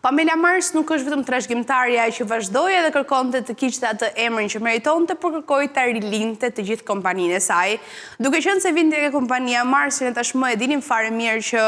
Pamela Mars nuk është vetëm trashëgimtarja që vazhdoi edhe kërkonte të kishte atë emrin që meritonte, por kërkoi ta rilindte të gjithë kompaninë e saj. Duke qenë se vinte nga kompania Mars, që ne tashmë e dinim fare mirë që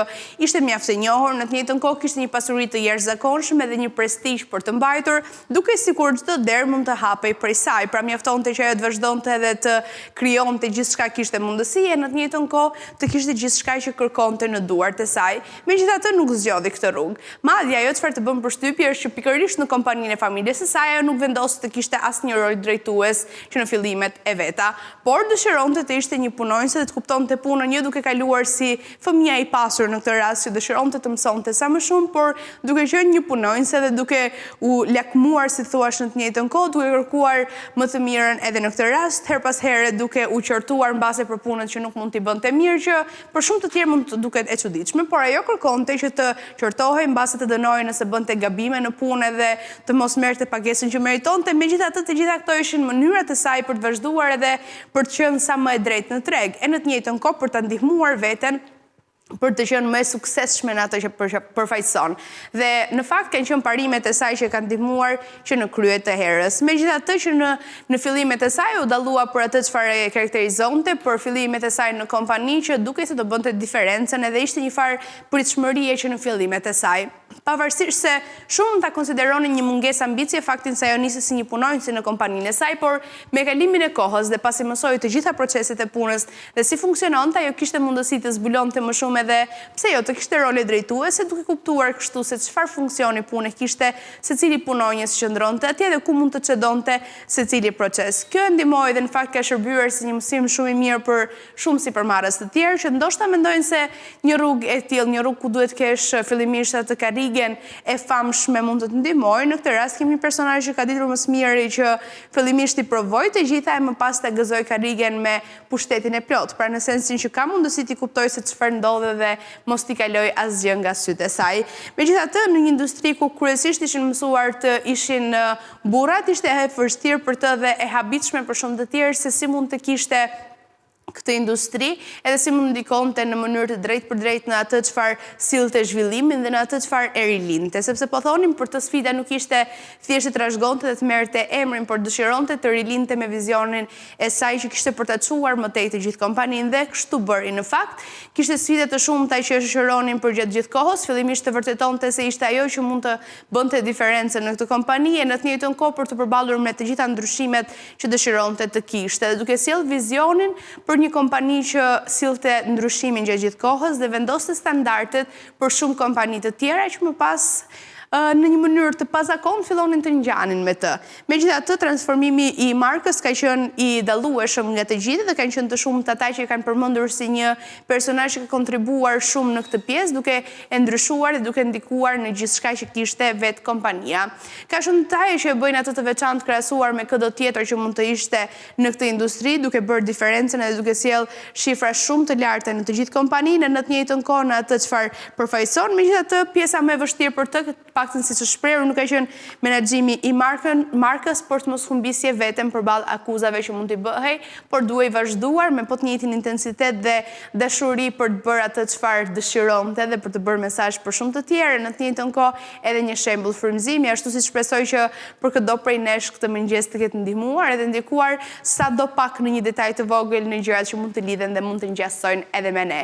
ishte mjaft e njohur, në të njëjtën kohë kishte një pasuri të jashtëzakonshme dhe një prestigj për të mbajtur, dukej sikur çdo derë mund të hapej prej saj, pra mjaftonte që ajo të vazhdonte edhe të krijonte gjithçka kishte mundësi e në të njëjtën kohë të kishte gjithçka që kërkonte në duart e saj. Megjithatë nuk zgjodhi këtë rrugë. Madje ajo çfarë të bën përshtypje është që pikërisht në kompaninë e familjes së saj ajo nuk vendosi të kishte asnjë rol drejtues që në fillimet e veta, por dëshironte të ishte një punonjëse dhe të kuptonte punën jo duke kaluar si fëmija i pasur në këtë rast që dëshironte të mësonte sa më shumë, por duke qenë një punonjëse dhe duke u lakmuar si të thuash në të njëjtën kohë, duke kërkuar më të mirën edhe në këtë rast, herë pas here duke u qortuar mbase për punët që nuk mund t'i bënte mirë që Për shumë të tjerë mund të duket e çuditshme, por ajo kërkonte që të qortohej, mbase të dënohej nëse bënte gabime në punë edhe të mos merrte pagesën që meritonte, megjithatë të gjitha këto ishin mënyrat e saj për të vazhduar edhe për të qenë sa më e drejtë në treg, e në të njëjtën kohë për ta ndihmuar veten për të qenë më e suksesshme në atë që përfaqëson. Dhe në fakt kanë qenë parimet e saj që e kanë ndihmuar që në krye të herës. Megjithatë që në në fillimet e saj u dallua për atë çfarë e karakterizonte, për fillimet e saj në kompani që dukej se do bënte diferencën edhe ishte një farë pritshmërie që në fillimet e saj. Pavarësisht se shumë mund ta konsideronin një mungesë ambicie faktin se ajo nisi si një punonjëse në kompaninë e saj, por me kalimin e kohës dhe pasi mësoi të gjitha proceset e punës dhe si funksiononte, ajo kishte mundësi të zbulonte më shumë edhe pse jo të kishte role drejtuese, duke kuptuar kështu se çfarë funksioni pune kishte secili punonjës qëndronte atje dhe ku mund të çedonte secili proces. Kjo e ndihmoi dhe në fakt ka shërbyer si një mësim shumë i mirë për shumë sipërmarrës të tjerë që ndoshta mendojnë se një rrugë e tillë, një rrugë ku duhet të kesh fillimisht atë karrigen e famshme mund të të ndihmojë. Në këtë rast kemi një personazh që ka ditur më së miri që fillimisht t'i provojë të gjitha e më pas ta gëzojë karrigen me pushtetin e plotë, pra në sensin që ka mundësi t'i kuptojë se çfarë ndodh dhe mos t'i kalojë asgjë nga sytë e saj. Megjithatë, në një industri ku kryesisht ishin mësuar të ishin burrat, ishte e vështirë për të dhe e habitshme për shumë të tjerë se si mund të kishte këtë industri, edhe si mund ndikonte në mënyrë të drejtpërdrejtë në atë çfarë sillte zhvillimin dhe në atë çfarë e rilindte. Sepse po thonim për të sfida nuk ishte thjesht të trashëgonte dhe të merrte emrin, por dëshironte të rilindte me vizionin e saj që kishte për ta çuar më tej të gjithë kompaninë dhe kështu bëri. Në fakt, kishte sfida të shumta që e shoqëronin përgjatë gjithë kohës, fillimisht të vërtetonte se ishte ajo që mund të bënte diferencën në këtë kompani e në të njëjtën kohë për t'u përballur me të gjitha ndryshimet që dëshironte të kishte dhe duke sjellë vizionin për një kompani që sillte ndryshimin gjatë gjithë kohës dhe vendoste standardet për shumë kompani të tjera që më pas në një mënyrë të pazakontë fillonin të ngjanin me të. Megjithatë, transformimi i markës ka qenë i dallueshëm nga të gjithë dhe kanë qenë të shumtë ata që e kanë përmendur si një personazh që ka kontribuar shumë në këtë pjesë, duke e ndryshuar dhe duke ndikuar në gjithçka që kishte vetë kompania. Ka shumë detaje që e bëjnë atë të veçantë krahasuar me këdo tjetër që mund të ishte në këtë industri, duke bërë diferencën edhe duke sjellë shifra shumë të larta në të gjithë kompaninë e në të njëjtën kohë në atë çfarë përfaqëson. Megjithatë, pjesa më e vështirë për të, të paktën siç është shprehur, nuk ka qenë menaxhimi i markën, markës, por të mos humbisje veten përballë akuzave që mund t'i bëhej, por duhej vazhduar me po të njëjtin intensitet dhe dashuri për të bërë atë çfarë dëshironte dhe për të bërë mesazh për shumë të tjerë, në të njëjtën kohë edhe një shembull frymëzimi, ashtu siç shpresoj që për këdo prej nesh këtë mëngjes të ketë ndihmuar edhe ndikuar sado pak në një detaj të vogël në gjërat që mund të lidhen dhe mund të ngjasojnë edhe me ne.